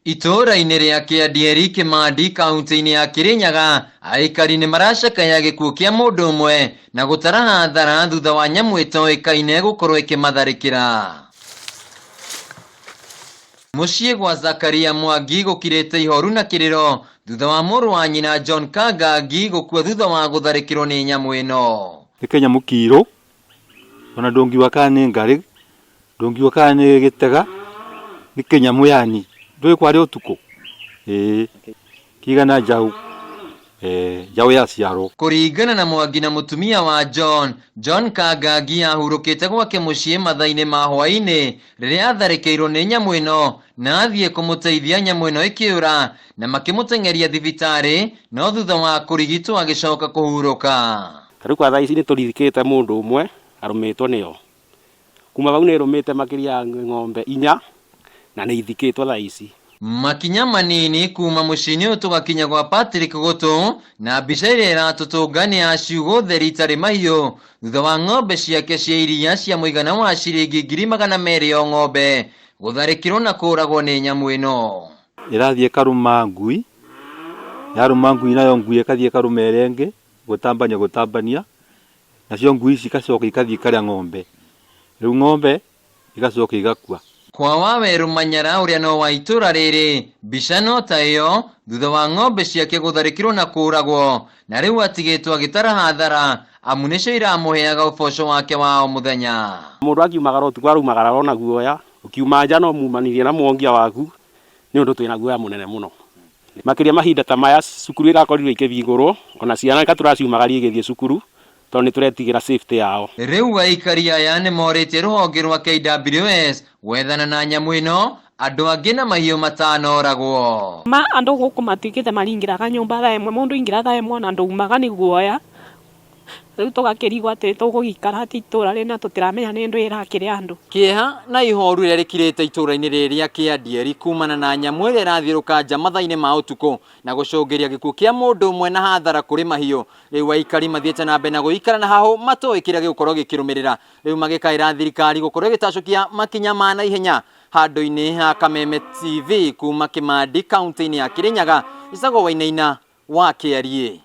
Itũũra-inĩ rĩa Kĩandieri Kĩmandi kaunti-inĩ ya Kĩrĩnyaga, aikari nĩ maracakaya gĩkuũ kĩa mũndũ ũmwe na gũtara hathara thutha wa nyamũ ĩtoĩkaine gũkorwo ĩkĩmatharĩkĩra. Mũciĩ gwa Zakaria Mwangi gũkirĩte ihoru na kĩrĩro thutha wa mũrũ wa nyina John Kangangi gũkua thutha wa gũtharĩkĩrwo nĩ nyamũ ĩno. Nĩ kanyamũ kirũ, ona ndũngiuga kana nĩ ngarĩ, ndũngiuga kana nĩ gĩtega, nĩ kĩnyamũ yaani ndũĩ kwarĩ ũtukũ, ĩĩ kĩigana njaũ, njaũ yaciarwo. Kũringana na Mwangi na mũtumia wa John, John Kangangi ahurũkĩte gwake mũciĩ mathaa-inĩ ma hwaĩ-inĩ rĩrĩa atharĩkĩirwo nĩ nyamũ ĩno na athiĩ kũmũteithia nyamũ ĩno ĩkĩũra na makĩmũteng'eria thibitarĩ no thutha wa kũrigitwo agĩcoka kũhurũka. Ta rĩu kwa thaa ici nĩ tũririkĩte mũndũ ũmwe arũmĩtwo nĩyo. Kuma hau nĩ ĩrũmĩte makĩria ya ng'ombe inya na nĩ ithikĩtwo thaa ici. Makinya manini kuma mũciĩ-inĩ ũyũ tũgakinya gwa Patrick Gũtũ na mbica ĩrĩa ĩratũtũnga nĩ ya ciugũ theri itarĩ mahiũ thutha wa ng'ombe ciake cia iria cia mũigana wa ciringi 200,000 o ng'ombe gũtharĩkĩrwo na kũragwo nĩ nyamũ ĩno. Ĩrathiĩ ĩkarũma ngui, yarũma ngui nayo ngui ĩkathiĩ ĩkarũma ĩrĩa ĩngĩ, gũtambania gũtambania, nacio ngui ici igacoka ikathiĩ ikarĩa ng'ombe, rĩu ng'ombe igacoka igakua. Kwa Wawerũ Manyara ũrĩa no wa itũra rĩrĩ, mbica no ta ĩyo thutha wa ng'ombe ciake gũtharĩkĩrwo na kũragwo na rĩu atigĩtwo agĩtara hathara amu nĩcio iramũheaga ũboco wake wa o mũthenya. Mũndũ akiumagara ũtukũ araumagara ona guoya, ũkiuma nja no mumanirie na mwongia waku nĩ ũndũ twĩna guoya mũnene mũno. Makĩria mahinda ta maya cukuru irakorirwo ikĩhingũrwo ona ciana reka tũraciumagaria igĩthiĩ cukuru tondũ nĩ tũretigĩra safety yao. Rĩu aikari aya nĩ morĩtie rũhonge rwa KWS gwethana na nyamũ ĩno andũ angĩ na mahiũ matanoragwo. Ma andũ gũkũ matuĩkĩte maringĩraga nyũmba thaa ĩmwe mũndũ ingĩra thaa ĩmwe ona ndaumaga nĩ guoya. Rĩu tũgakĩrigwo atĩ tũgũgĩikara atĩ itũra rĩrĩ na tũtiramenya nĩ ndũ ĩrakĩrĩa andũ. Kĩeha na ihoru rĩrĩa rĩkirĩte itũra-inĩ rĩrĩ rĩa Kĩandieri kumana na nyamũ ĩrĩa ĩrathiũrũka nja mathaa-inĩ ma ũtukũ na gũcũngĩria gĩkuũ kĩa mũndũ ũmwe na hathara kũrĩ mahiũ. Rĩu aikari mathiĩte na mbere na gũikara na hahũ matoĩ kĩrĩa gĩgũkorwo gĩkĩrũmĩrĩra. Rĩu magĩkaĩra thirikari gũkorwo ĩgĩtacũkia makinya ma naihenya handũ-inĩ ha Kameme TV kuma Kĩmandi kaunti-inĩ ya Kĩrĩnyaga, Icagwo Wainaina wa Kĩariĩ.